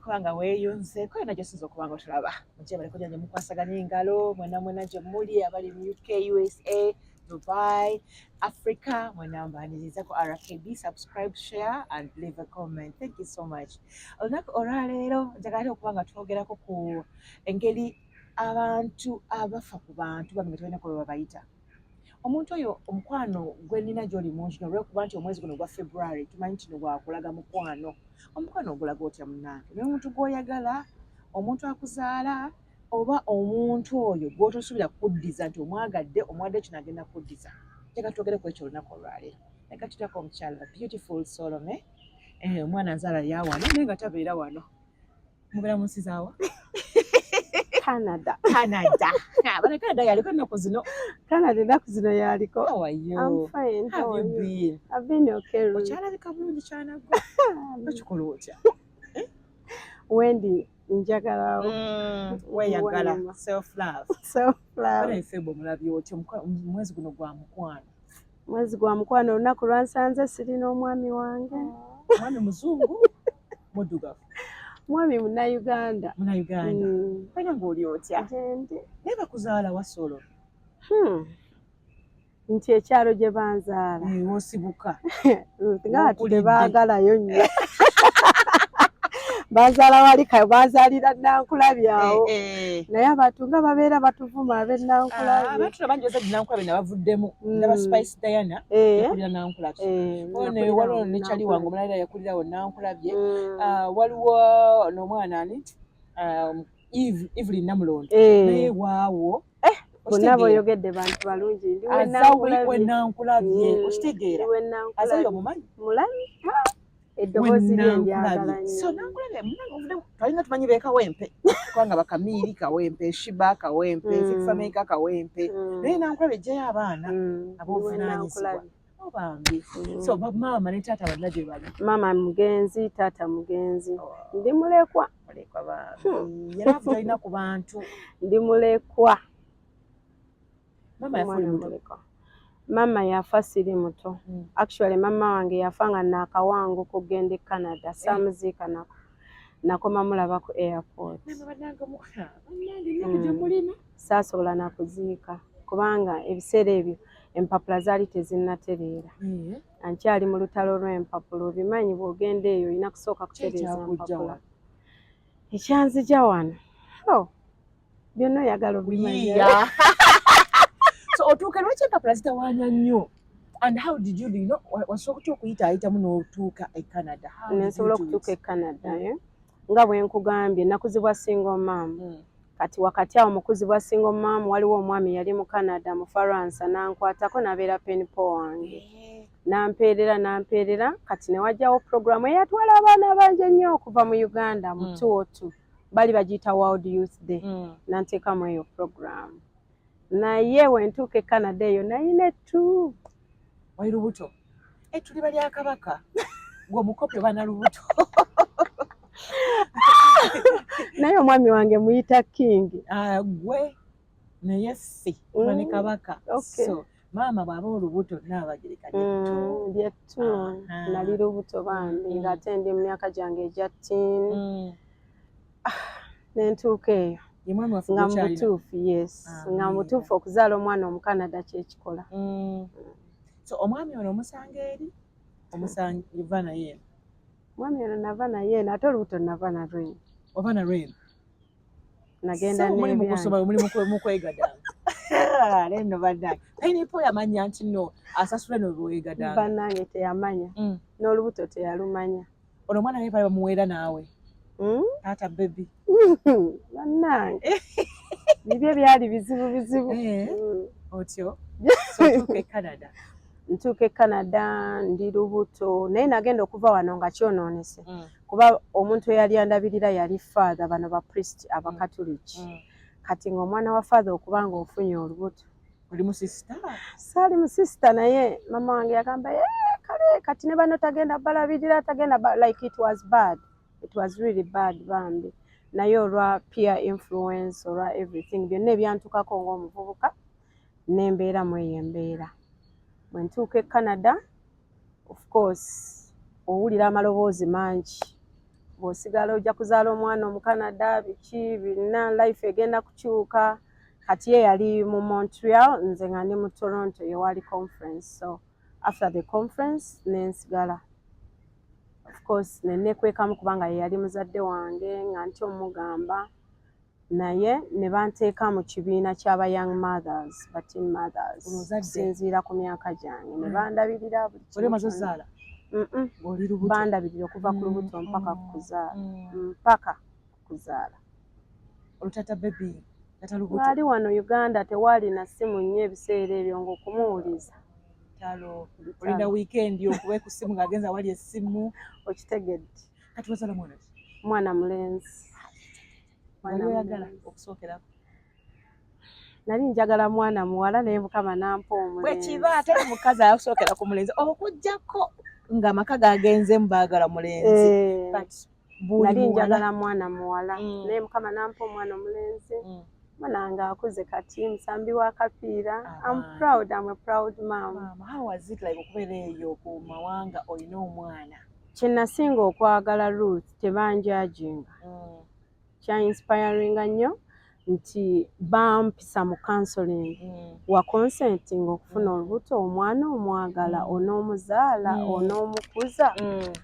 kuba nga weeyunzeeko yonna gyosinza okuba nga otulaba. Mujje baleko gyange mukwasaganya engalo mwena mwena gye muli, abali mu UK, USA, Dubai, Africa, mwena mbaniriza ku RKB. Subscribe, share and leave a comment. Thank you so much. Olunaku olwaleero njagala okuba nga twogerako ku engeri abantu abafa ku bantu bamwe nga tebalina kuba babayita. Omuntu oyo omukwano gwe nnina gy'oli mungi nnyo, olw'okuba nti omwezi guno gwa February tumanyi kino gwakulaga mukwano. Omukwano ogulaga otya, munnange? Naye omuntu gw'oyagala, omuntu akuzaala, oba omuntu oyo gw'otosuubira kuddiza nti omwagadde, omwadde kino, agenda kuddiza. Njagala twogere ku ekyo olunaku olwaleero. Negatirako omukyala beautiful Solome. Omwana nzaala ya wano naye nga tabeera wano. Mubeera mu nsi zaawa? Canada. Canada. Bana Canada yaliko ennaku zino. Canada ennaku zino yaliko. How are you? I'm fine. How How have are you you? been? I've been okay, Ruth. Okyalabika bulungi kyanagwa. Okikola otya? Wendy, njagala Weeyagala. Wanyuma. Self love. Self love. Bana Feb omulabye otya? Omwezi guno gwa mukwano. Mwezi gwa mukwano, olunaku lwansanze sirina omwami wange. Omwami muzungu, muddugavu? Mwami Munnayuganda. Munnayuganda. Olina ng'oli otya? Gyendi. Naye bakuzaala wa, Solo? Nti ekyalo gye banzaala. Wosibuka. Ruth, nga batu W'okulidde. tebaagalayo nnyo. Banzaala wali banzaalira Nankulabye awo. Naye abantu nga babeera batuvuma ab'e Nankulabye. Abantu bangi baza Nankulabye nabavuddemu. Ndaba Spice Diana yakulira Nankulabye. Ono Nakulira waliwo ne Kyali wange Nankulabye. omulala yakulirawo Nankulabye. Ah, waliwo n'omwana ani? Ah, Evelyn Namulondo. Naye waawo. Bonna Okitegeera? boyogedde bantu balungi. Ndi Azawi w'e Nankulabye. Wenankulabye. Okitegeera? Ndi w'e Azawi Nankulabye. omumanyi? Mulabi. Eddoboozi lye ndyagala Wenankulabye. So nnyo. Nankulabye munange ovudde, twalinga tumanyi b'e Kawempe kubanga bakamiiri Kawempe, Shiba Kawempe, Fik Fameica Kawempe. Naye Nankulabye ejjayo abaana ab'obuvunaanyizibwa. Ndi w'e Nankulabye. Obambi. So maama ne taata bonna gye bali? Maama mugenzi, taata mugenzi. Ndi mulekwa. Mulekwa bambi. Era talina ku bantu. Ndi mulekwa. Maama yafa oli Omwana muto? mulekwa. Maama yafa siri muto. Actually, maama wange yafa nga naakawanguka okugenda e Canada. Saamuziika nako. Nakoma mulaba ku airport. Maama bannange, bannange, ennaku gye mulina. Saasobola nakuziika kubanga ebiseera ebyo empapula zaali tezinnatereera. Nkyali mu lutalo lw'empapula. Obimanyi, bw'ogenda eyo olina kusooka kutereeza Kyekyakujja mpapula. wano? Ekyanzija wano, oh, byonna oyagala obimanya. Kuyiiya. So otuuka, lwaki empapula zitawaanya nnyo? And how did you, you know, wasobola otya okuyitaayitamu n'otuuka e Canada? How did you Nensobola do okutuuka e it? Canada, eh? Nga bwe nkugambye, nakuzibwa single mum. Kati wakati awo mukuzibwa single mum, waliwo omwami yali mu Canada, mu Faransa, nankwatako nabeera pen pal wange. Nampeerera, nampeerera. Kati ne wajjawo programu eyatwala abaana abangi ennyo okuva mu Uganda mu 202, bali bagiyita World Youth Day. Nanteekamu eyo programu, naye wentuuka e Canada eyo nayina ettu. Wali lubuto. Tuli balya kabaka gwe omukopi oba na lubuto. Naye omwami wange muyita king. Ah, gwe naye ffe tuba ne kabaka. So maama bw'aba olubuto, Nnaabagereka lyettu. Lyettu. Nali lubuto bambi, ng'ate ndi mu myaka gyange egya teen. Nentuuka eyo Ye mwami waffe nga mu gwokyalina? butuufu, yes. Nga mu butuufu okuzaala omwana Omukanada kyekikola. So omwami ono omusanga eri, omusanga ova naye eno? Omwami ono nava naye eno, ate olubuto nava nalwo eno. Ova nalwo eno? Nagenda So muli mu n'ebyange. kusoma, muli mu kwegadanga. Leno bannange, pen pal yamanya nti no asasula no bwegadanga? Bannange, teyamanya. N'olubuto teyalumanya. Ono omwana naye bali bamuweera naawe? Taata baby. Bannange, bibyo byali bizibu bizibu. Otyo so otuuka e Canada. Ntuuka e Canada ndi lubuto, naye nagenda okuva wano nga kyonoonese, kuba omuntu eyali andabirira yali father, bano ba priest Abakatuliki. Kati ng'omwana wa father okuba nga ofunye olubuto. Oli mu sister? Saali mu sister, naye mama wange yagamba, "Eh, kale kati ne bano tagenda balabirira, tagenda like it was bad, it was really bad bambi. Naye olwa peer influence, olwa everything byonna ebyantukako ng'omuvubuka, nembeera mu eyo embeera. Bwe ntuuka e Canada, of course owulira amaloboozi mangi. Bw'osigala ojja kuzaala omwana Omukanada, biki bina, life egenda kukyuka. Kati ye yali mu Montreal, nze nga ndi mu Toronto, yewali conference. So after the conference nensigala, of course nenekwekamu kubanga ye yali muzadde wange, nga nti omugamba, naye ne banteeka mu kibiina ky'aba young mothers, ba teen mothers, okusinziira ku myaka gyange, ne bandabirira buli Oli omaze ozaala? Ng'oli lubuto? Bandabirira okuva ku lubuto mpaka ku kuzaala, mpaka ku kuzaala. Olutata baby tata lubuto. Ngaali wano Uganda, tewaali na ssimu nnyo ebiseera ebyo ng'okumuwuliza. Talo olinda weekend okuba ku ssimu ng'agenza awali essimu. Okitegedde. Kati wazaala mwana ki? Mwana mulenzi. Wali oyagala okusookerako? Nali njagala mwana muwala, naye Mukama nampa omulenzi. Bwekiba ate mukazi asookera ku mulenzi, okuggyako ng'amaka gagenzemu baagala mulenzi. Eh, but buli nali muwala. Njagala mwana muwala, naye Mukama nampa omwana omulenzi. Mwana wange akuze, kati musambi wa kapiira. I'm Abaana. proud, I'm a proud mom. Maama, how was it like okubeera eyo ku mawanga olina omwana? Kye nasinga okwagala, Ruth, tebanjajinga. Kya inspiringa nnyo nti bampisa mu counseling. Wa consenting okufuna olubuto? Omwana omwagala? Onoomuzaala? Onoomukuza?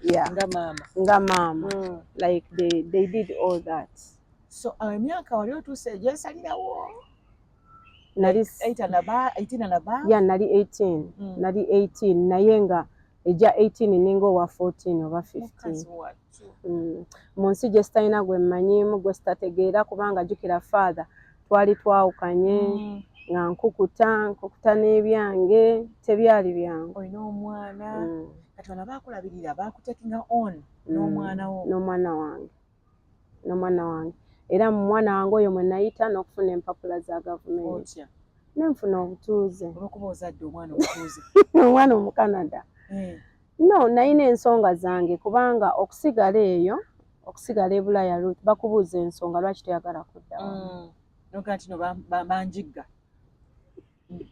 Yeah. Nga maama. Nga maama, like they did all that. So emyaka wali otuuse egyesalirawo? Nali 18 and above? Yeah, nali 18. Nali 18, naye nga ejja 18 ninga owa 14 oba 15. Mukazi wattu. Mu nsi gye sitalina gwe mmanyiimu, gwe sitategeera, kubanga jjukira father twali twawukanye, nga nkukuta nkukuta n'ebyange tebyali byangu. Olina omwana. Kati bano bakulabirira, bakutakinga on n'omwana wo? N'omwana wange, n'omwana wange. Era mu mwana wange oyo mwe nayita n'okufuna empapula za gavumenti. Otya? Nenfuna obutuuze. Olwokuba ozadde omwana omutuuze? Omwana Omukanada. No, nalina ensonga zange, kubanga okusigala eyo, okusigala e Bulaaya, Ruth, bakubuuza ensonga lwaki toyagala kudda wano. Noga nti no banjigga,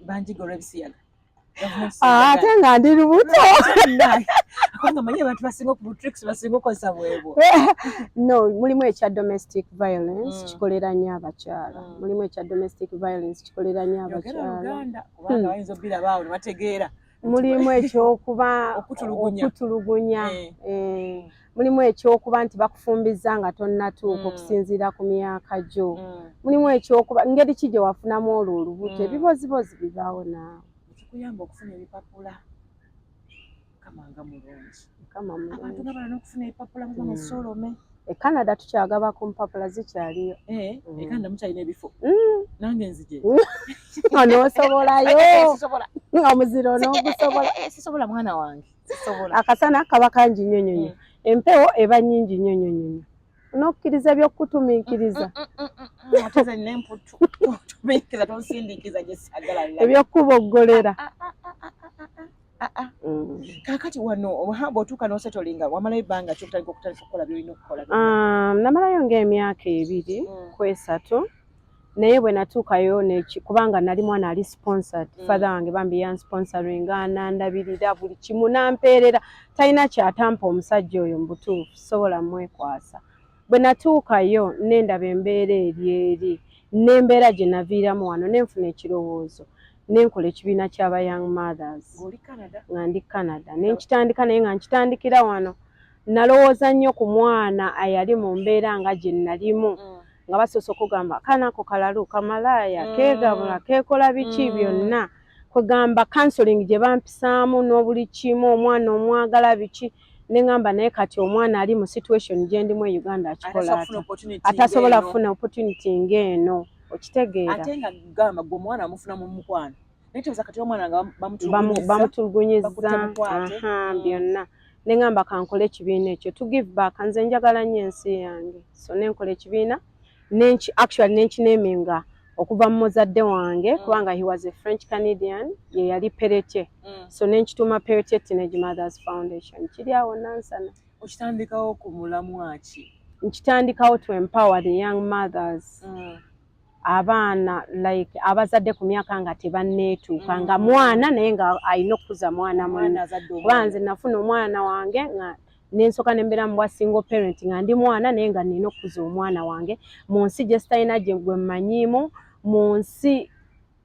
banjigga olw'ebisiyaga. Ah, ate nga ndi lubuto. Kubanga manyi abantu basinga tricks basinga okukozesa bwebwo. No, mulimu ekya domestic violence, kikolera nnyo abakyala. Mulimu ekya domestic violence, kikolera nnyo Yogera abakyala. Luganda, kubanga bayinza obbiraba awo ne bategeera. Mulimu ekyokuba Okutulugunya. Okutulugunya. Eh, mulimu ekyokuba nti bakufumbiza nga tonnatuuka, okusinziira ku myaka gyo. Mulimu ekyokuba ngeri ki gye wafunamu olwo olubuto. Ebibozibozi bibaawo naawe. Ekikuyamba okufuna ebipapula, Mukama nga mulungi. Mukama Abantu mulungi. nga balina okufuna ebipapula muba musolome. E Canada tukyagaba ku mpapula, zikyaliyo. E Canada mukyalina ebifo? Nange nzije. Onoosobolayo? Sisobola. Omuziro onoogusobola? Sisobola, mwana wange, sisobola. Akasana kaba kangi nnyo nnyo nnyo, empewo eba nnyingi nnyo nnyo nnyo, n'okukkiriza ebyokukutumiikiriza. Ate nze nina emputu, tumiikiriza tonsindiikiriza gye saagala. Ebyokuboggolera. Kaakati wano bw'otuuka n'osetolinga, wamalayo ebbanga ki okutandika okukola by'olina okukola? Namalayo ng'emyaka 2 ku 3, naye bwe natuukayo kubanga nali mwana ali sponsored. Father wange bambi yansponsoringa, nandabirira buli kimu, nampeerera, talina kyatampa omusajja oyo. Mu butuufu sobola mwekwasa. Bwe natuukayo nendaba embeera eri eri n'embeera gye naviiramu wano, nenfuna ekirowoozo nenkola ekibiina ky'aba young mothers. Ng'oli Canada? Nga ndi Canada nenkitandika, naye nga nkitandikira wano. Nalowooza nnyo ku mwana ayali mu mbeera nga gye nalimu, nga basoose okugamba kanako kalalu, kamalaaya, keegabula, keekola biki byonna. Kwegamba counseling gye bampisaamu n'obuli kimu, omwana omwagala biki, neŋŋamba naye kati omwana ali mu situation gye ndimu e Uganda akikola Atasobola ata kufuna opportunity atasobola ng'eno. kufuna opportunity ng'eno, okitegeera? Ate nga gamba gwe omwana amufuna mu mukwano, naye tebuza kati omwana nga bamutulugunyizza, bamutulugunyizza. Bakutte mukwate. Aha, byonna. Neŋŋamba kankole ekibiina ekyo to give back. Nze njagala nnyo ensi yange, so nenkola ekibiina nenki actually nenkinaminga okuva mu muzadde wange, kubanga he was a French Canadian, ye yali Pelletier. So nenkituuma Pelletier Teenage Mothers Foundation, kiri awo Nansana. Okitandikawo ku mulamwa ki? Nkitandikawo to empower the young mothers, abaana like abazadde ku myaka nga tebanneetuuka, nga mwana naye nga alina okukuza mwana munne, Omwana azadde kuba omwana. Nze nafuna omwana wange nga Nensooka nembeera mu bwa single parent nga ndi mwana, naye nga nina okukuza omwana wange mu nsi gye sitalina gye gwe mmanyiimu, mu nsi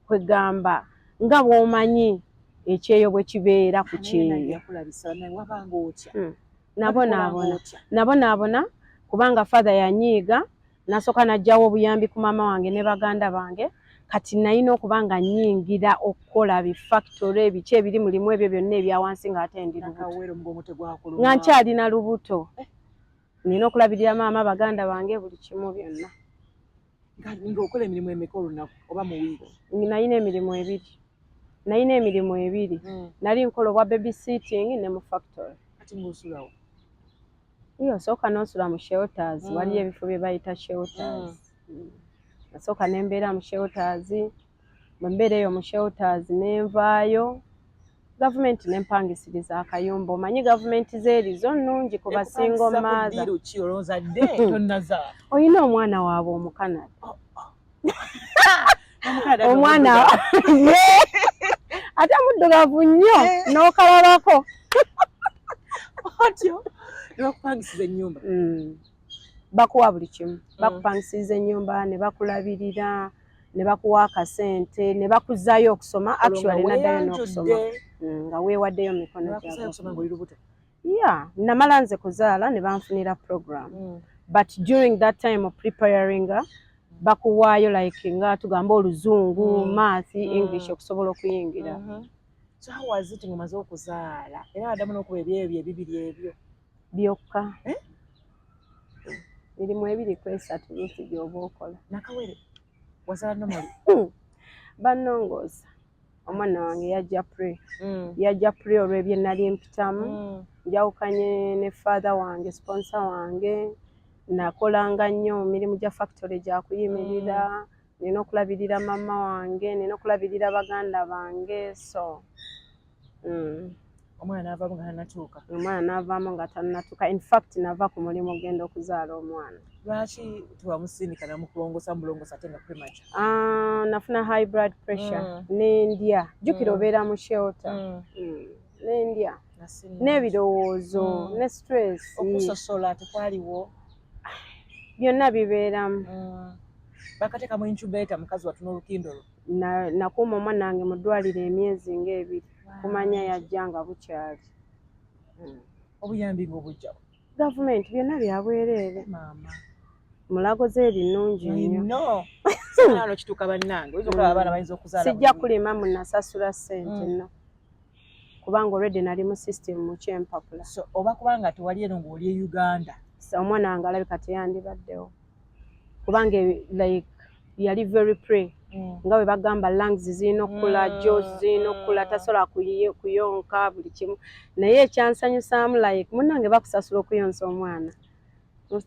kwegamba nga bw'omanyi ekyeyo bwe kibeera ku kyeyo. Yakulabisa naye wabanga otya? Nabonaabona, nabonaabona, kubanga father yanyiiga, nasooka n'aggyawo obuyambi ku maama wange ne baganda bange. Kati nalina okuba nga nnyingira okukola bi factory, ebiki ebiri mulimu ebyo byonna ebya wansi, ng'ate ndi lubuto. Nakawere omugongo tegwakuluma? Nga nkyalina lubuto, nina okulabirira maama, baganda bange, buli kimu byonna. Ng'okola emirimu emeka olunaku oba mu wiiki? Nalina emirimu ebiri, nalina emirimu ebiri. Nali nkola obwa baby sitting ne mu factory. Kati ng'osulawo? Iyo osooka n'osula mu shelters. Waliyo ebifo bye bayita shelters. Nasooka ne mbeera mu shelters. Bwe mbeera eyo mu shelters, nenvaayo, gavumenti nempangisiriza akayumba. Omanyi gavumenti zeeri zo nnungi ku ba single mother. Ddiiru ki olowozadde tonnazaala? Olina omwana waabwe Omukanada. Omwana ye ate muddugavu nnyo n'okalabako. Otyo ne bakupangisiza ennyumba? Bakuwa buli kimu. Bakupangisiriza ennyumba, ne bakulabirira, ne bakuwa akasente, ne bakuzaayo okusoma. Actually naddayo n'okusoma. Nga weewaddeyo mu mikono Bakuzayo okusoma ng'oli lubuto? Yeah, namala nze kuzaala ne banfunira program, but during that time of preparing bakuwaayo like nga tugamba oluzungu, math, English, okusobola okuyingira. So how was it ng'omaze okuzaala, era waddamu n'okuba ebyebyo ebibiri ebyo? Byokka. Eh? Mirimu ebiri ku esatu lusi gy'oba okola. Nakawere wazaala normally? Bannongoosa. Omwana wange yajja pre, yajja pre olw'ebye nali mpitamu. Njawukanye ne father wange, sponsor wange. Nakolanga nnyo mu mirimu gya factory gya kuyimirira, nina okulabirira mama wange, nina okulabirira baganda bange, so Omwana n'avaamu nga tannatuuka? Omwana n'avaamu nga tannatuuka. In fact nava ku mulimu ogenda okuzaala omwana. Lwaki tewamusindika namukulongosa mulongosa ate nga premature? Ah, nafuna high blood pressure. Nendya, jjukira obeera mu shelter. Nendya n'ebirowoozo ne stress. Okusosola tekwaliwo? Byonna bibeeramu. Bakateeka mu incubator mukazi wattu n'olukindo lwo? Nakuuma omwana wange mu ddwaliro emyezi ng'ebiri, kumanya yajja nga bukyali. Obuyambi ng'obujjawo? Gavumenti, byonna byabwereere. Maama. Mulago zeeri nnungi nnyo. No ano kituuka bannange, oyinza okulaba abaana bayinza okuzaala. Sijja kulima munasasula ssente, no, kubanga already nali mu system mu kyempapula. So oba kubanga tewali eno ng'oli e Uganda? So, omwana wange alabika teyandibaddewo, kubanga like yali very pre, nga bwe bagamba lungs zirina okukula, jaws zirina okukula, tasobola kuyonka buli kimu. Naye ekyansanyusaamu, like munnange bakusasula okuyonsa omwana.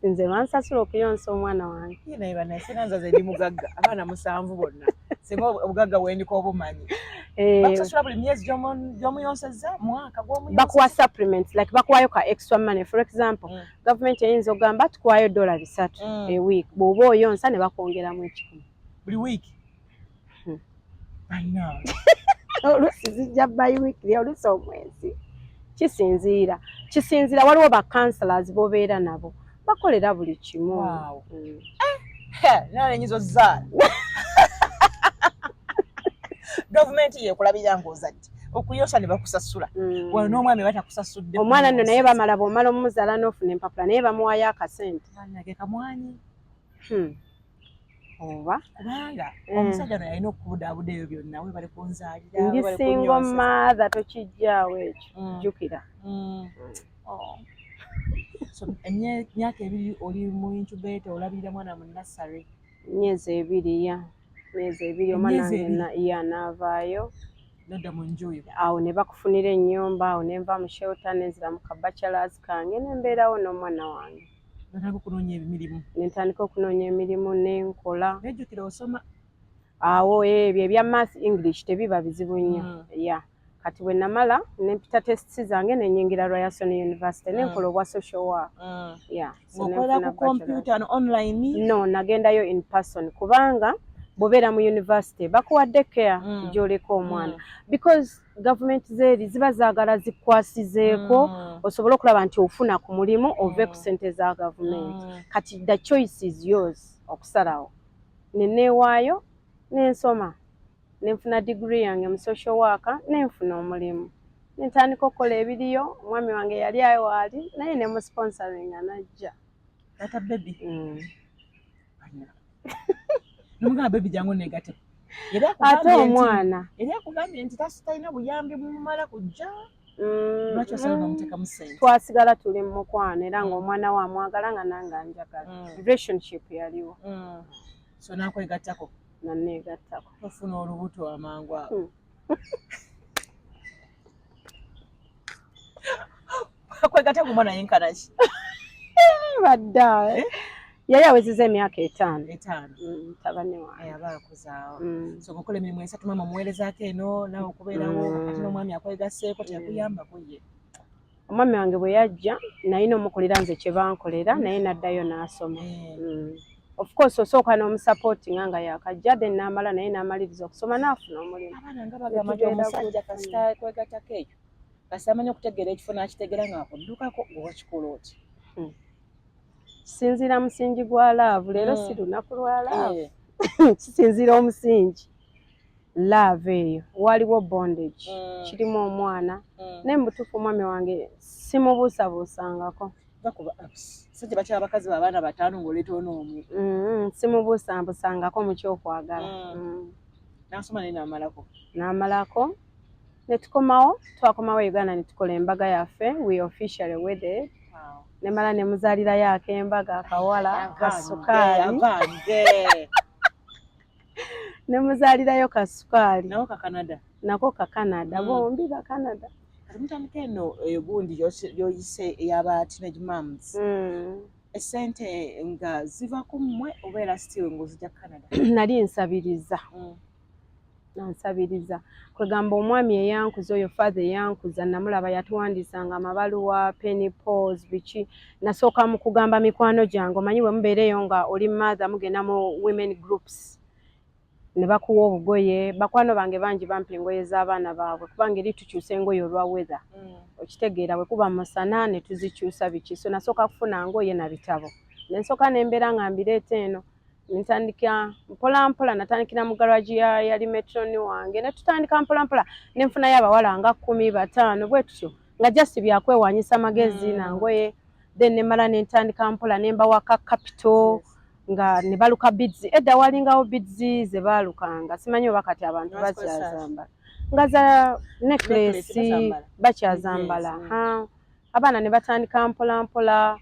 Nze bansasula okuyonsa omwana wange. Ye naye bannaye, singa nzaze ndi mugagga, abaana musanvu bonna, singa obugagga bwendiko obumanyi. Eh, bakusasula buli myezi gy'omuyonsezza, mwaka gw'omuyonsa? Bakuwa supplements, like bakuwayo ka extra money. For example, gavumenti eyinza okugamba tukuwayo $3 a week bw'oba oyonsa, ne bakwongeramu 100. Buli wiiki? Bannange! Oluusi zijja bi weekly, oluusi omwezi, kisinziira. Waliwo ba counselors b'obeera nabo, bakolera buli kimu. Wow. Naye enyinza ozaala, gavumenti yekulabirira ng'ozadde, okuyonsa ne bakusasula. Wano n'omwami batakusasudde. Omwana nno naye bamala, bw'omala omumuzaala n'ofuna empapula, naye bamuwayo akasente. Bannange, kamwanyi. Oba Kubanga omusajja no yalina okubudaabuda ebyo byonna, webale kunzaalira, ndi webale single kunnyonseza. mother, tokijjaawo ekyo. Jjukira. Oh. So emyaka 2 oli mu incubator, olabirira mwana mu nursery? Myezi 2, ya, myezi 2 omwana Emyezi wange 2? Ya, n'avaayo. Nodda mu nju yo. Awo ne bakufunira ennyumba. Awo ne nva mu shelter, nenzira mu ka bachelors kange, ne mbeerawo n'omwana wange. Notandika okunoonya emirimu? Ne ntandika okunoonya emirimu, nenkola. Nejjukira osoma. Awo ebyo ebya math, English tebiba bizibu nnyo. Ya, kati bwe namala nempita tests zange, nenyingira Ryerson University, nenkola obwa social work, yeah. So Ng'okolera nenfuna ku computer no online? No, nagendayo in person, kubanga Bw'obeera mu university, bakuwadde care gy'oleka omwana, because gavumenti zeeri ziba zaagala zikwasizeeko osobole okulaba nti ofuna ku mulimu, ove ku ssente za gavumenti. Kati the choice is yours okusalawo. Neneewaayo, nensoma, nenfuna degree yange mu social worker, nenfuna omulimu, nentandika okukola ebiriyo. Omwami wange yali ayo waali naye nemusponsoringa najja. Tata baby. Nomugamba, "Baby, jangu negate." Ate omwana Eri akugambye nti talina buyambi bumumala kujja? Lwaki osala n'omuteekamu ssente? Twasigala tuli mu mukwano era ng'omwana we amwagala nga nange anjagala. Relationship yaliwo. So nakwegattako? Naneegattako. Ofuna olubuto amangu ago? Kwegatta ku mwana yenkanaki? Badda yali awezeza emyaka 5. 5. Mutabani wange. Aba akuzaawo. So ngaokola emirimu esatu, maama omuweerezaako eno, naawe okubeerawo, ate n'omwami akwegasseeko, teyakuyambako ye? Omwami wange bwe yajja, nalina omukolera nze kye bankolera, naye n'addayo n'asoma. Of course osooka n'omusupportinga nga yakajja, then n'amala naye n'amaliriza okusoma n'afuna omulimu. Abaana nga bagamba nti omusajja kasita kwegattako ekyo, kasita amanyi okutegeera ekifo n'akitegeera ng'akuddukako, gwe wakikola oti? Kisinziira musingi gwa love. Leero si lunaku lwa love. Kisinziira omusingi love eyo, waliwo bondage, kirimu omwana. Naye mu butuufu omwami wange simubuusabuusangako. Sajja bakyala abakazi babaana bataano ng'oleeta onoomu. Simubuusabuusangako mu kyokwagala. N'asoma naye n'amalako? N'amalako, ne tukomawo. Twakomawo e Uganda ne tukola embaga yaffe. We officially wedded. Nemala ne muzaalirayo ak'embaga, akawala kasukaali. Avange. Ne muzaalirayo kasukaali. Nako kakanada? Nako kakanada. Bombi bakanada. Kati mutandika eno egundi gyoyise ey'aba teenage moms. Esente nga ziva ku mmwe oba era still ng'ozijja Canada? Nali nsabiriza. Nansabiriza, kwegamba omwami eyankuza oyo, father eyankuza, namulaba yatuwandiisanga amabaluwa, pen pals, biki. Nasooka mu kugamba mikwano gyange, omanyi bwe mubeereyo nga oli mother, mugenda mu women groups ne bakuwa obugoye. Bakwano bange bangi bampa engoye z'abaana baabwe, kubanga eri tukyusa engoye olwa weather. Okitegeera, bwe kuba musana ne tuzikyusa, biki. So nasooka kufuna ngoye na bitabo, nensooka nembeera nga mbireeta eno, ntandika mpola mpola. Natandikira mu garage ya yali matron wange, ne tutandika mpola mpola, nenfunayo abawala nga 15 bwe tutyo, nga just byakwewanyisa magezi nangoye. Then nemala nentandika mpola, nembawaka capital nga ne baluka beads. Edda walingawo beads ze baalukanga, simanyi oba kati abantu bakyazambala, nga za necklace bakyazambala. Abaana ne batandika mpola mpola,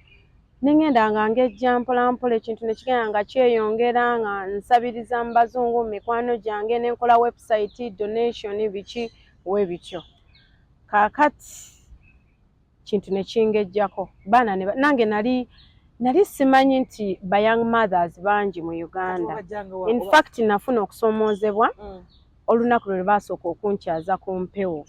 nengenda nga ngejja mpola mpola, ekintu ne kigenda nga kyeyongera, nga nsabiriza mu bazungu, mu mikwano gyange, nenkola website, donation, biki webityo. Kaakati kintu ne kingejjako baana nange nali simanyi nti ba young mothers bangi mu Uganda. In fact nafuna okusoomoozebwa olunaku lwe baasooka okunkyaza ku mpewo.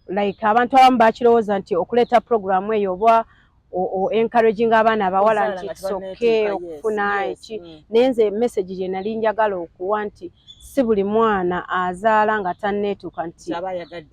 Like abantu abamu bakirowooza nti okuleeta programu eyo oba o encouraging abaana abawala nti it's okay okufuna eki, naye nze message gye nali njagala okuwa nti si buli mwana azaala nga tanneetuuka nti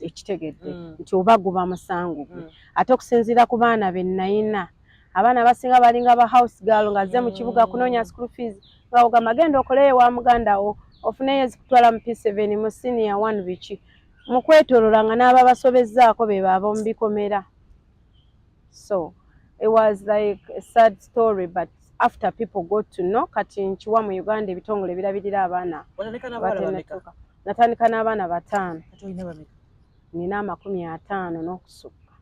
ekitegedde nti oba guba musango gwe. Ate okusinziira ku baana be nayina, abaana abasinga balinga ba house girl nga azze mu kibuga kunoonya school fees, nga ogamba genda okoleyo wa muganda wo ofuneyo ezikutwala mu P7, mu senior one, biki. Mu kwetoolola nga n'ababasobezzaako be baaba mu bikomera. So it was like a sad story, but after people got to know, kati nkiwa mu Uganda ebitongole birabirira abaana. Natandika n'abaana 5, nina 50 n'okusukka.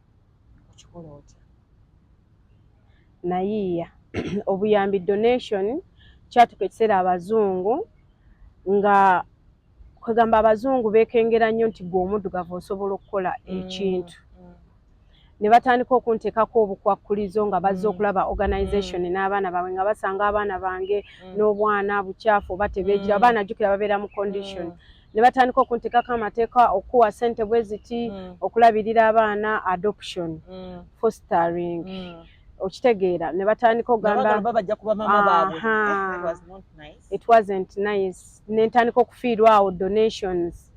Nayiiya obuyambi, donation. Kyatuka ekiseera abazungu nga kwegamba abazungu beekengera nnyo nti gwe omuddugavu osobola okukola ekintu, ne batandika okunteekako obukwakkulizo nga bazze okulaba organization n'abaana baabwe, nga basanga abaana bange n'obwana bukyafu oba tebeegira. Abaana jjukira babeera mu condition. Ne batandika okunteekako amateeka, okuwa ssente bwe ziti, okulabirira abaana, adoption, fostering. Okitegeera, ne batandika okugamba bajja kuba mama baabwe. Aha. That was not nice. It wasn't nice. Nentandika okufiirwa awo donations.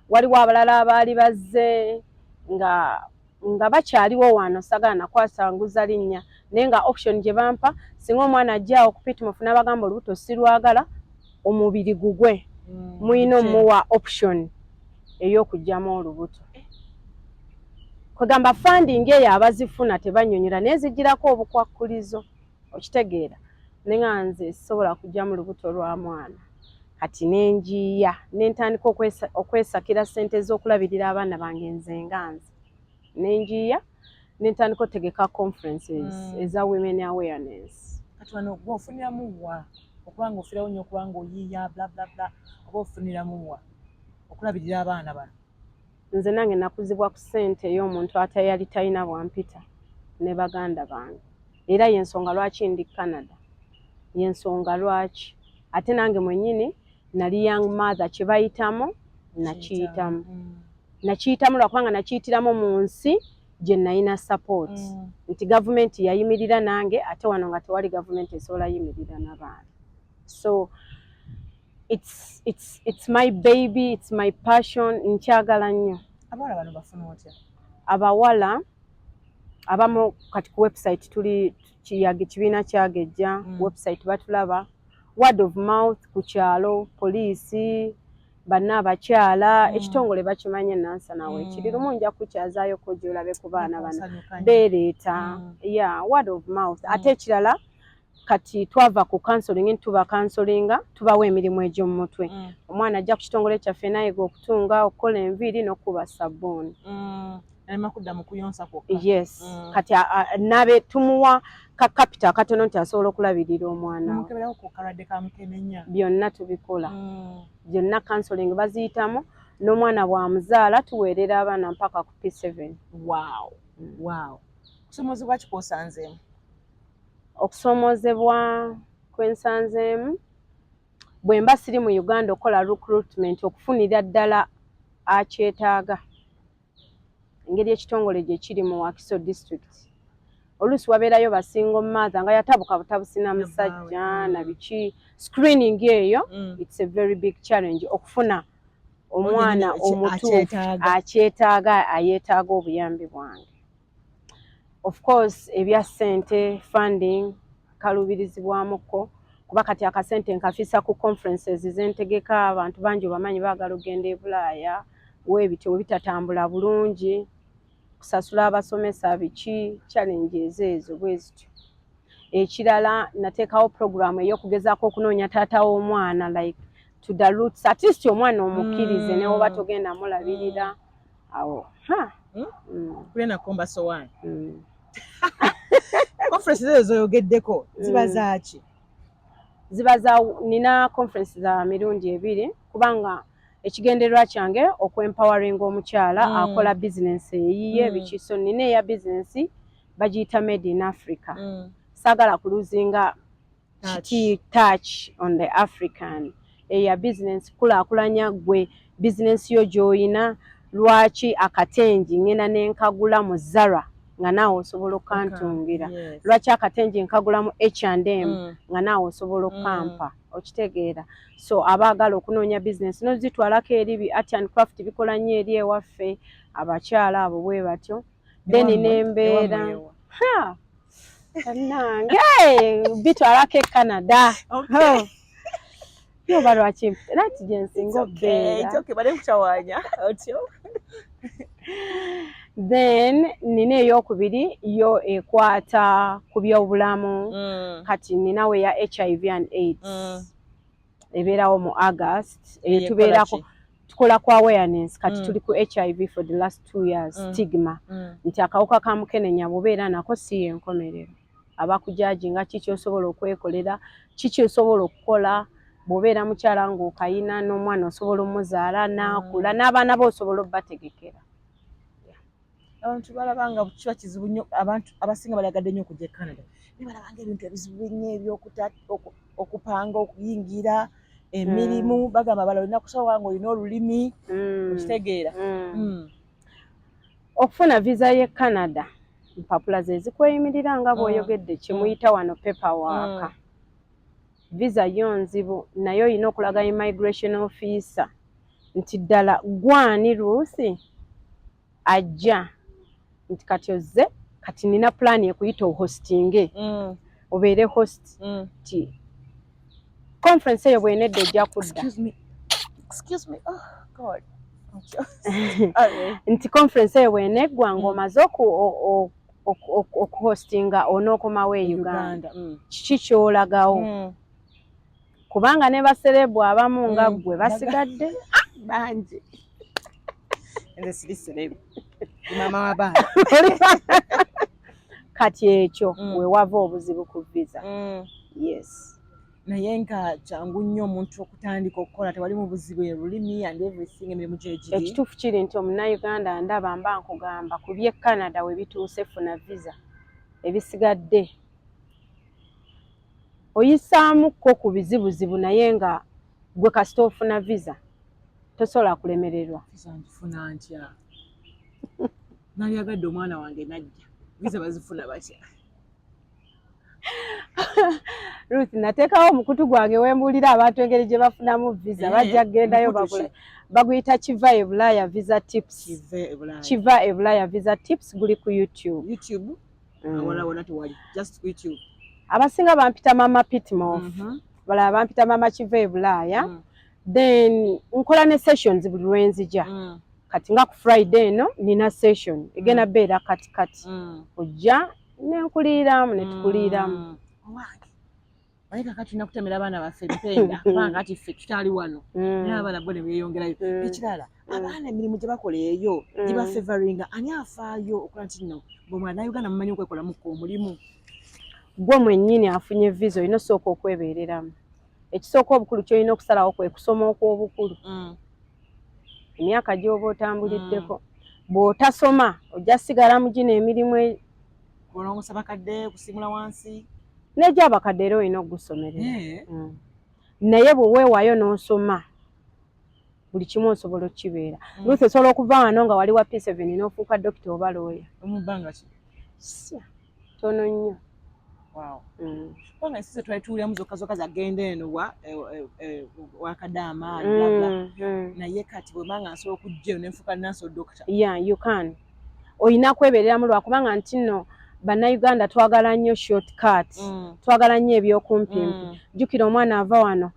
Waliwo abalala abaali bazze nga bakyaliwo wano, sagala nakwasanguza linnya, naye nga option gye bampa, singa omwana ajja awo ku Pitmof n'abagamba olubuto sirwagala, omubiri gugwe, muyina omuwa option ey'okugyamu olubuto. Kwegamba funding eyo abazifuna tebanyonyola, naye zigirako obukwakkulizo, okitegeera? Naye nga nze sisobola kugyamu lubuto lwa mwana. Kati nenjiiya, nentandika okwesakira ssente z'okulabirira abaana bange nze nga nze. Nenjiiya, nentandika otegeka conferences eza women awareness. Kati wano gwe ofuniramu wa okuba nga ofiirawo nnyo, okuba nga oyiiya bla bla bla, oba ofuniramu wa okulabirira abaana bano? Nze nange nakuzibwa ku ssente ey'omuntu ate yali talina bwampita ne baganda bange, era yensonga lwaki ndi Canada, yensonga lwaki ate nange mwennyini nali young mother. Kye bayitamu nakiyitamu. Nakiyitamu lwakubanga nakiyitiramu mu nsi gye nalina support, nti gavumenti yayimirira nange, ate wano nga tewali gavumenti esobola yimirira n'abaana. So it's my baby, it's my passion, nkyagala nnyo. Abawala bano bafuna otya? Abawala abamu kati ku website tuli kiyaga, kibiina kyagejja. Website batulaba, word of mouth ku kyalo, poliisi, banna abakyala, ekitongole bakimanye. Nansana weekiri lumu nja kukyazaayoko gyolabe ku baana bano. Nsanyuka nnyo. Beereeta. Yeah, word of mouth. Ate ekirala, kati twava ku counseling, tuba counselinga, tubawa emirimu egy'omu mutwe. Omwana ajja ku kitongole kyaffe nayiga okutunga, okukola enviiri n'okukuba sabbuuni. Alema kudda mu kuyonsa kwokka. Yes. Kati nabe tumuwa ka capital akatono nti asobola okulabirira omwana we. Mukeberawo ku kalwadde ka mukenenya? Byonna tubikola. Byonna counseling baziyitamu, n'omwana bw'amuzaala tuweerera abaana mpaka ku P7. Wow, kusomoozebwa ki kwosanzeemu? Okusoomoozebwa kwensanzeemu, bwe mba siri mu Uganda, okukola recruitment, okufunira ddala akyetaaga, engeri ekitongole gye kiri mu Wakiso District, oluusi wabeerayo ba single mother nga yatabuka butabusi na musajja na biki. Screening eyo, it's a very big challenge okufuna omwana omutuufu akyetaaga. Akyetaaga, ayeetaaga obuyambi bwange. Of course ebya ssente, funding kaluubirizibwamukko, kuba kati akasente nkafisa ku conferences zentegeka. Abantu bangi obamanyi baagala okugenda e Bulaaya, weebityo we bitatambula bulungi, kusasula abasomesa, biki, challenges ezo bwe zityo. Ekirala, nateekawo program ey'okugezaako okunoonya taata w'omwana, like to the roots, at least omwana omukkirize, ne woba togenda mulabirira awo ha. Kulya nakomba sowaani. Conference ezo zoyogeddeko ziba zaaki? Ziba za, nina conference za mirundi ebiri, kubanga ekigendererwa kyange okwempoweringa omukyala akola bizinensi eyiye, biki. So nina eya bizinensi bagiyita Made in Africa. Saagala kuluzinga Touch. Kiti touch on the African eya bizinensi, kulaakulanya gwe bizinensi yo gy'oyina. Lwaki akatengi ngenda nenkagula mu Zara nga naawe osobola okantungira? Lwaki akatengi nkagula mu H&M nga naawe osobola okampa? Okitegeera? So abaagala okunoonya bizinensi nozitwalako eri bi art and craft bikola nnyo eri ewaffe, abakyala abo bwe batyo. Then nembeera ha nange bitwalako e Canada. Okay. Yoba lwaki nati gyensinga obeera. Bale kutawaanya otyo. Then nina eyokubiri, yo ekwata ku byobulamu. Kati ninawe ya HIV and AIDS, ebeerawo mu August. Eyo Eyo tubeerako ekola ki? Tukola ku awareness. Kati tuli ku HIV for the last 2 years, stigma, nti akawuka ka mukenenya bw'obeera nako si yenkomerero, abakujajinga, kiki osobola okwekolera, kiki osobola okukola bw'obeera mukyala ng'okayina n'omwana osobola omuzaala n'akula, n'abaana bo osobola obbategekera. Abantu balaba nga kiba kizibu nnyo. Abantu abasinga balagadde nnyo okujja e Canada, naye balabanga ebintu ebizibu ennyo ebyokupanga, okuyingira, emirimu. Bagamba bala olina kusobola nga olina olulimi, okitegeera? Okufuna visa y'e Canada Mpapula ze zikweyimirira nga bw'oyogedde, kyemuyita wano paperwork. Visa yo nzibu, naye olina okulaga immigration officer nti ddala gwani Ruth ajja, nti kati ozze, kati nina pulaani ekuyita ohostinge, obeere host, ti conference eyo bwenedda ojja kudda. Excuse me. Excuse me. Oh, God. Sorry. Nti conference eyo bweneggwa ng'omaze okuhostinga, onookomawo e Uganda. Kiki ky'olagawo? Kubanga ne ba celeb abamu nga ggwe basigadde. Bangi. Nze siri celeb. Ndi maama w'abaana. Kati ekyo wewava obuzibu ku visa. Yes. Naye nga kyangu nnyo omuntu okutandika okukola, tewali mu buzibu, olulimi and everything, emirimu gyegiri. Ekituufu kiri nti omunnayuganda ndaba mba nkugamba ku by'e Canada we bituuse, funa visa, ebisigadde oyisaamuko ku bizibuzibu, naye nga gwe kasita ofuna visa tosobola kulemererwa. Visa ngifuna ntya? Nalyagadde omwana wange najja, visa bazifuna batya? Ruth, nateekawo omukutu gwange wembuulira abantu engeri gye bafunamu visa. Bajja kugendayo. Mukutu bagula ki? Baguyita Kiva e Bulaaya Visa Tips. Kive e Bulaaya. Kiva e Bulaaya Visa Tips, guli ku YouTube. YouTube. Awala wona tewali, just ku YouTube. Abasinga bampita Mama Pitmof, balala bampita Mama Kiva e Bulaaya. Then nkola ne sessions buli lwenzija. Kati nga ku Friday eno nina session egenda beera kati kati ojja nenkuliiramu netukuliiramu. Owange, naye kakati tulina kutemera abaana baffe empenda, kubanga kati ffe tukyali wano, naye abaana bo ne beeyongerayo. Ekirala, abaana emirimu gye bakola eyo gibafavoringa? Ani afaayo okola nti nno bwe Uganda mumanyi okwekolamuko omulimu? Gwe mwennyini afunye visa olina osooka okwebeereramu. Ekisooka obukulu kyolina okusalawo kwe kusoma okw'obukulu. Emyaka gy'oba otambuliddeko, bw'otasoma ojja sigala mu gino emirimu Kulongosa bakadde, kusimula wansi. N'egyabakadde era olina okugusomerera. Naye bwe weewaayo n'osoma buli kimu osobola okukibeera. Ruth, osobola okuva wano nga wali wa P7 n'ofuuka dokita oba looya. Mu bbanga ki? Sya tono nnyo. Wow. Kubanga ensi ze twali tuwuliramu zokka zokka zagenda eno wa wakadaama, bla bla. Naye kati bwe mba nga nsobola okujja eno nenfuuka nurse or doctor? Yeah, you can. Olina kwebeereramu, lwakubanga nti nno Bannayuganda twagala nnyo shortcut, twagala nnyo ebyokumpimpi. Jjukira omwana ava wano,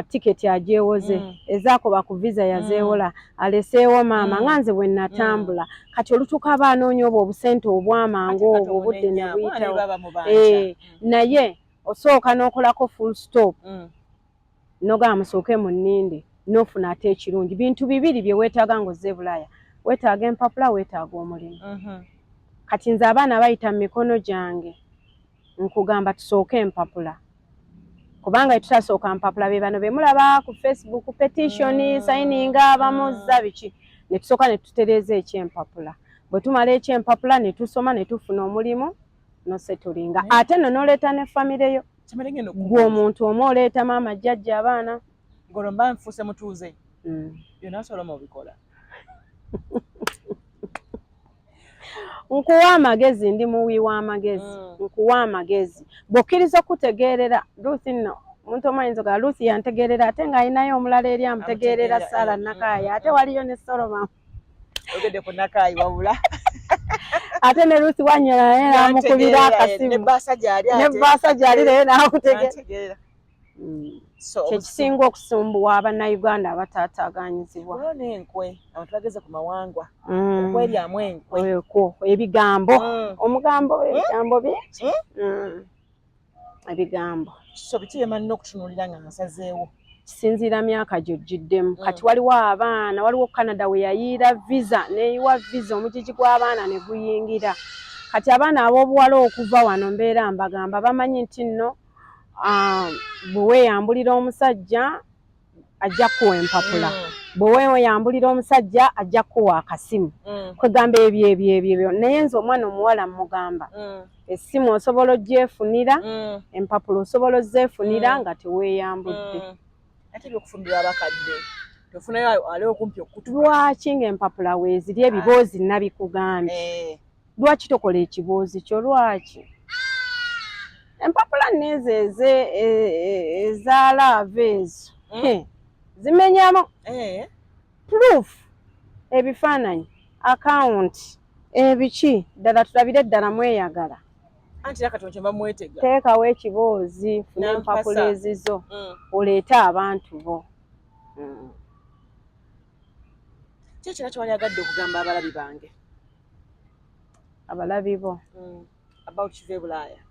tiketi agyewoze, ezaakoba ku visa yazeewola, aleseewo maama. Nga nze bwe natambula, kati olutuuka aba anoonya obwo obusente obwamangu, Ate kati obwo obudde ne onenya, buyitawo. baba mubanja. Naye osooka n'okolako full stop, nogamba musooke munninde, n'ofuna ate ekirungi. Bintu bibiri bye weetaaga ng'ozze e Bulaaya: weetaaga empapula, weetaaga omulimu. Kati nze abaana bayita mu mikono gyange, nkugamba tusooke empapula, kubanga tutasooka mpapula be bano be mulaba ku Facebook, petition, signinga, bamuzza biki. Ne tusooka ne tutereeza ekyempapula. Bwe tumala ekyempapula ne tusoma ne tufuna omulimu, nosettlinga, ate nno n'oleeta ne famire yo. Kyamale ngenda gwe okubuuza. Omuntu omu oleeta maama, jjajja, abaana. Ngolwo mba nfuuse mutuuze? Byonna nsobola obikola. Nkuwa amagezi, ndi muwi w'amagezi. Nkuwa amagezi bw'okkiriza okutegeerera. Ruth nno omuntu omu ayinza ogaa Ruth yantegeerera, ate ng'alinayo omulala eri amutegeerera. Amutegeerera, Sara Nakaayi, ate waliyo ne Soloma. Ogedde ku Nakaayi wabula. Ate ne Ruth Wanyola naye n'amukubira Ne akasimu. baasa gyali Ne ate. baasa gyali naye n'akutegeera. Yantegeerera. So, Kyekisinga okusumbuwa Abannayuganda abataataaganyizibwa. Waliwo n'enkwe, abantu bageze ku mawangwa, okweryamu enkwe. Okwo ebigambo, omugambo, ebigambo bingi. Ebigambo. So biki bye manina okutunuulira nga nsazeewo? Kisinziira myaka gy'ojjiddemu. Kati waliwo abaana, waliwo Canada we yayiira visa, neyiwa visa, omugigi gw'abaana ne guyingira. Kati abaana ab'obuwala okuva wano mbeera mbagamba bamanyi nti nno bwe weeyambulira omusajja ajja kukuwa empapula, bwe weeyambulira omusajja ajja kukuwa akasimu, kwegamba ebyo ebyo ebyo ebyo. Naye nze omwana omuwala mmugamba, essimu osobola ogyefunira, empapula osobola ozeefunira nga teweeyambudde. Ate ebyokufumbirwa abakadde, tofunayo ali okumpi okutuka? Lwaki ng'empapula weeziri? Ebiboozi nabikugambye. Lwaki tokola ekiboozi kyo? Lwaki empapula neezo eza love ezo zimenyamu proof, ebifaananyi, akawunti, ebiki? Ddala tulabire ddala mweyagala. Anti era katono kyeva mwetega. Teekawo ekiboozi, funa Nampasa. empapula ezizo, oleete abantu bo. Ki ekira kyewalyagadde okugamba abalabi bange? Abalabi bo? About Kiva e Bulaaya.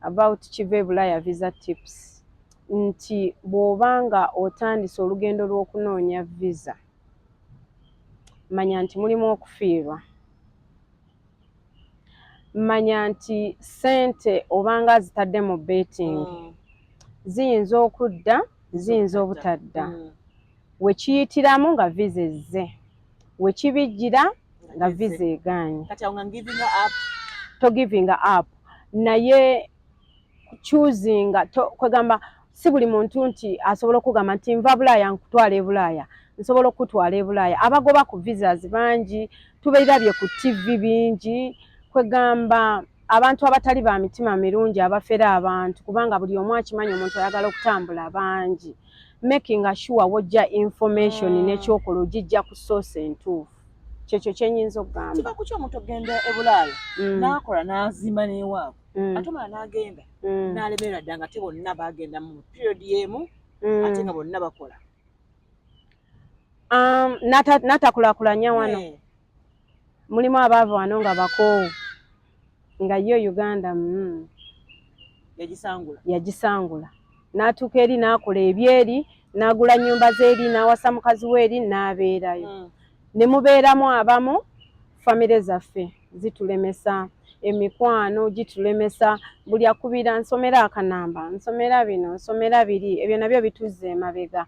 About Kiva e Bulaaya visa tips, nti bw'obanga otandise olugendo lw'okunoonya visa, manya nti mulimu okufiirwa, manya nti ssente obanga azitadde mu betting ziyinza okudda, ziyinza obutadda. Wekiyitiramu nga visa ezze, wekibijjira nga visa egaanye. Kati awo nga ngivinga up? Togivinga up, naye choosinga kwegamba si buli muntu nti asobola okugamba nti nva Bulaaya nkutwala e Bulaaya. Nsobola okutwala e Bulaaya, abagoba ku visas bangi, tubeerabye ku TV bingi. Kwegamba abantu abatali ba mitima mirungi, abafera abantu, kubanga buli omu akimanyi omuntu ayagala okutambula bangi. Making sure wojja information n'ekyokola ogijja ku source entuufu, kyekyo kyenyinza okugamba. Kiva kuki omuntu okugenda e Bulaaya n'akola n'azimba n'ewaabwe, ate omala n'agenda n'alemerera dda, nga te bonna bagenda mu period y'emu, ate nga bonna bakola? N'atakulaakulanya wano. Mulimu abaava wano nga bakoowu, nga yo Uganda Yagisangula. Yagisangula, n'atuuka eri n'akola ebyeri, n'agula nnyumba z'eri, n'awasa mukazi we eri, n'abeerayo. Ne mubeeramu abamu famire zaffe zitulemesa, emikwano gitulemesa, buli akubira nsomera akanamba, nsomera bino, nsomera biri, ebyo nabyo bituzza emabega.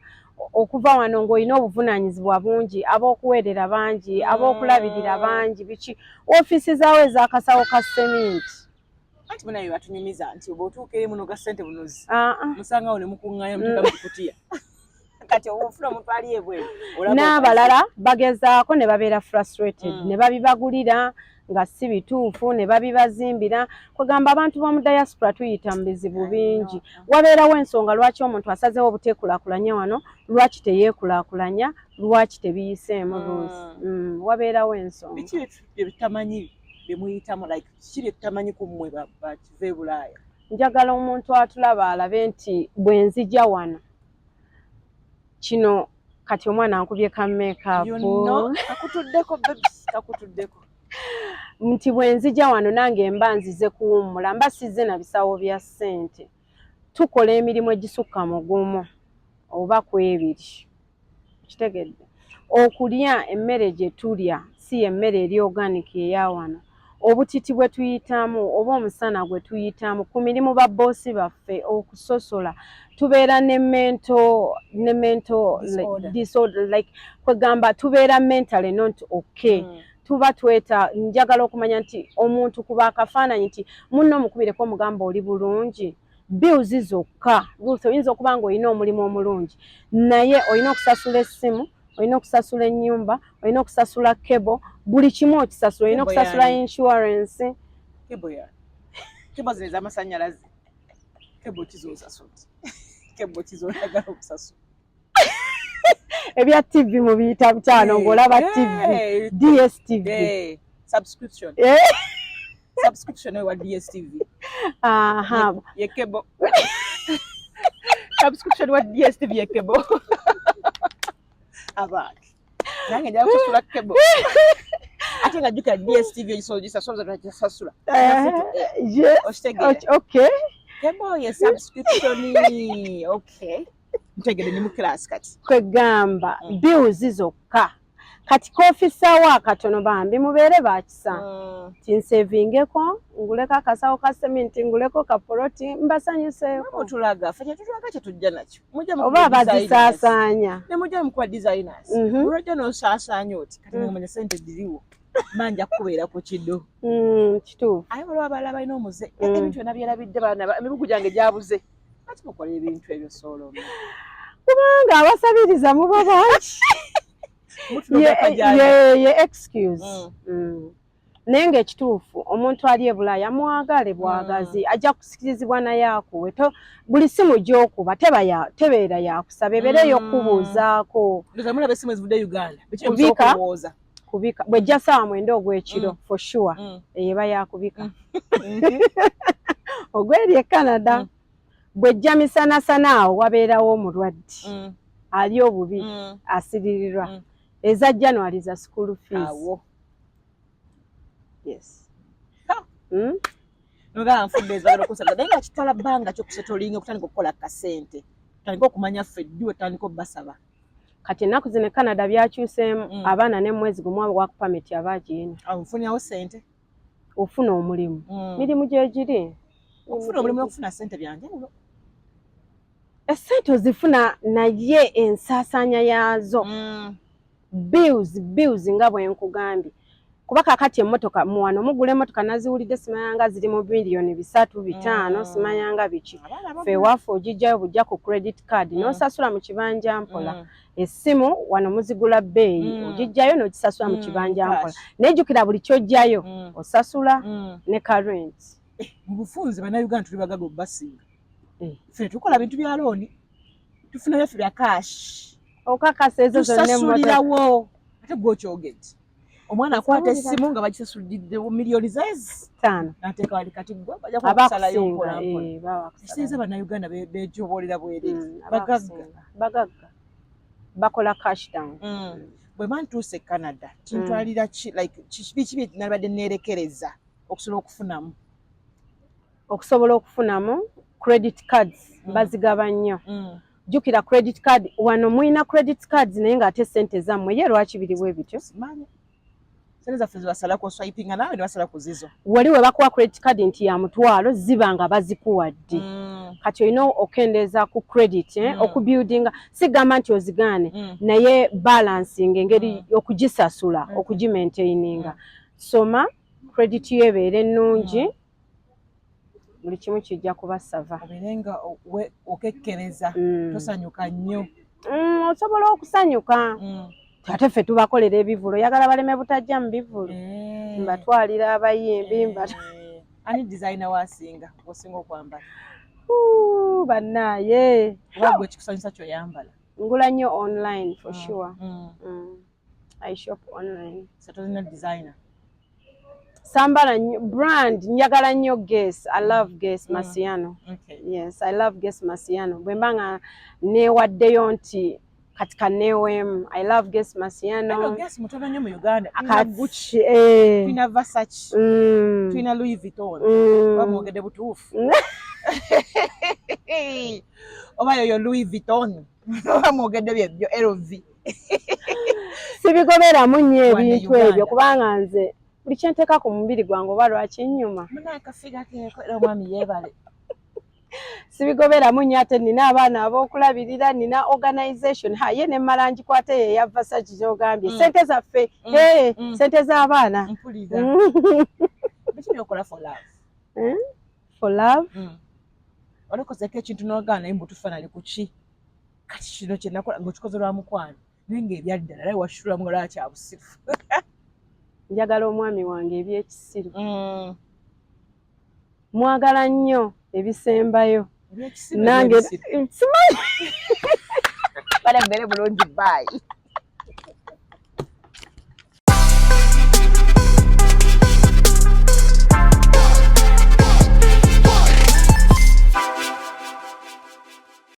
Okuva wano ng'olina obuvunaanyizibwa bungi, ab'okuweerera bangi, ab'okulabirira bangi, biki, ofiisi zaawo ez'akasawo ka seminti. Anti munaye batunyumiza nti bw'otuuka eri muno ga ssente bunozi, Ah, ah. musangawo ne mukuŋŋaanya, muteeka mu kikutiya. Kati ofuna omuntu ali ebweru olaba. N'abalala bagezaako ne babeera frustrated, ne babibagulira nga si bituufu, ne babibazimbira. Kwegamba abantu b'omu diaspora tuyita mu bizibu bingi. Wabeerawo ensonga lwaki omuntu asazeewo obuteekulaakulanya wano, lwaki teyeekulaakulanya, lwaki tebiyiseemu. Ruth, wabeerawo ensonga. Biki bye bitamanyi bye muyitamu? Like kiki bye tutamanyi ku mmwe bakiva e Bulaaya? Njagala omuntu atulaba alabe nti bwe nzija wano kino, kati omwana ankubye ka makeup. You know, kakutuddeko babes, kakutuddeko. Nti bwe nzija wano nange mba nzize kuwummula, mba sizze na bisawo bya ssente. Tukola emirimu egisukka mu gumu oba ku ebiri, kitegedde? Okulya emmere gye tulya si emmere eri organic eya wano. Obutiti bwe tuyitamu oba omusana gwe tuyitamu ku mirimu, baboosi baffe okusosola, tubeera ne mental Disorder. Disorder, like kwegamba tubeera mentally not okay. Tuba tweta njagala okumanya nti omuntu kuba akafaananyi nti munno omukubireko omugamba oli bulungi. Bills zokka, Ruth, oyinza okuba nga olina omulimu omulungi, naye olina okusasula essimu, olina okusasula ennyumba, olina okusasula cable, buli kimu okisasula, olina Cable okusasula yani? insurance. Cable ya cable zino ez'amasannyalaze? Cable kizosasula? Cable kizoyagala okusasula? Ebya TV mubiyita bitaano, ng'olaba TV, DSTV. Subscription. Subscription wa DSTV. Aha. Ye cable. Subscription wa DSTV ye cable. Abantu nange nja kusasula cable, ate nga jjukira DSTV egisobola gisasula, gisasula. Yes. Okitegeera? Okay. Cable ye subscription. Okay, ntegedde, ndi mu class kati. Kwegamba bills zokka. Kati koofisaawo akatono, bambi mubeere bakisa, tinsevingeko nguleko akasawo ka seminti, nguleko kapoloti, mbasanyuseeko. Mutulaga ffe kyetutulaga kyetujja nakyo. Mujja Oba mukuba designers. abazisaasaanya. Ne mujja mukuba designers. Olwajja n'osaasaanya oti kati ngomanya sente ziriwo, manja kukubeera ku kiddo. Kituufu. Aye waliwo abalala balina omuze, ebintu byonna byerabidde, baana emigugu gyange gyabuze. Lwaki mukola ebintu ebyo, Solome? Kubanga abasabiriza muba bangi. Mutunoga kajanja. Ye excuse. Naye ng'ekituufu, omuntu ali e Bulaaya mwagale bwagazi, ajja kusikirizibwa naye akuwe. Buli simu gy'okuba tebeera yakusaba, ebeera ey'okubuuzaako. Ndowooza mulaba essimu ezivudde Uganda. Biki Kubika. byemusobola okulowooza? Kubika bwejja saawa 9 ogw'ekiro, for sure eyo eba yakubika. Ogweri e Canada, bwejja misanasana, awo wabeerawo omulwadde ali obubi, asiririrwa. Eza January za school fees. Awo. Yes. Ha. Nogamba nfudde ezibagala okusaba, naye nga kitwala bbanga ki okusettlinga, okutandika okukola kasente, tutandika okumanya ffe ddi wetandika obbasaba? Kati ennaku zino e Canada byakyuseemu. Abaana nemwezi gumu work permit aba agiyina. Awo nfunyawo sente. Ofuna omulimu. Mirimu gyegiri. Okufuna omulimu n'okufuna sente byanjawulo. Esente ozifuna, naye ensaasaanya yaazo, bills, bills, nga bwe nkugambye, kuba kakati emmotoka muwano mugula emmotoka, naziwulidde simanyanga ziri mu miliyoni 3, 5, simanyanga biki. Abaana Ffe ewaffe ogijjayo bujja ku credit card, n'osasula mu kibanja mpola. Essimu wano muzigula bbeeyi, ogijjayo n'ogisasula mu kibanja mpola. Cash. Naye jjukira buli kyojjayo osasula, ne current. Mu bufunze, Bannayuganda tuli bagaga obbasinga. Eh. Ffe tukola bintu bya loan, tufuna byaffe bya cash. Okakasa ezo zonna emmotoka? Tusasulirawo. Ate gwe okyogedde, omwana akwata Nsawulira. essimu nga bagisasulidde miliyoni zezi 5. Nateeka wali, kati gwe bajja kukusalayo Abakusinga mpola mpola. Eh, babakusalayo. Ekisinza, Bannayuganda bejoboolera bwereere. Bagagga. Abakusinga. Bagagga bakola cash down. Bwe mba ntuuse e Canada, kintwalira ki, like biki bye nabadde neerekereza okusobola okufunamu? Okusobola okufunamu, credit cards bazigaba nnyo. Jjukira credit card, wano mulina credit cards, naye ng'ate sente zammwe ye lwaki biriwo ebityo? Simanyi, sente zaffe zebasalako swipinga, naawe ne basala ku zizo. Wali we bakuwa credit card nti ya mutwalo, ziba nga bazikuwadde. Kati olina okendeeza ku credit, eh, okubuildinga. Sigamba nti ozigaane, naye balancing engeri okugisasula, okugimaintaininga. Soma credit yo ebeere ennungi, buli kimu kijja kuba sava. Obeere nga okekkereza, tosanyuka nnyo. Osobola okusanyuka. Ate ffe tubakolera ebivulu, oyagala baleme butajja mu bivulu? Eh. Mbatwalira abayimbi, Eh. Ani designer wasinga osinga okwambala? Uu, bannaaye. Oba gwe kikusanyusa kyoyambala? Ngula nnyo online, for sure. I shop online. So tolina designer? Sambala nnyo brand, njagala nnyo Guess. I love Guess Marciano. Yes, I love Guess Marciano. Bwe mba nga neewaddeyo nti kati kaneeweemu, I love Guess Marciano. Ano Guess mutono nnyo mu Uganda. Tulina Gucci, Kati tulina Versace, tulina Louis Vuitton. Oba mwogedde butuufu? Oba yoyo Louis Vuitton, oba mwogedde byebyo LV? Sibigoberamu nnyo Wano ebintu Uganda. ebyo, kubanga nze buli kyenteeka ku mubiri gwange, oba lwaki nnyuma. Munaye kafiga keeko, era omwami yeebale. Sibigoberamu nnyo, ate nina abaana ab'okulabirira, nina organization. Ha, ye nemmala ngikwate eyo eya Versace gy'ogambye. Sente zaffe, hey, sente z'abaana. Mpulira. Biki byokola for love? Eh? For love? Olikozeeko ekintu n'ogaana, naye mbutuufu nali ku ki, kati kino kye nakola ng'okikoze lwa mukwano, naye ng'ebyaddala naye wasitulamu nga lwaki kyabusiru? Njagala omwami wange ebyekisiru. Mwagala nnyo ebisembayo. Ebyekisiru? Nange Ebyekisiru. simanyi. Bale, mbeere bulungi, bye.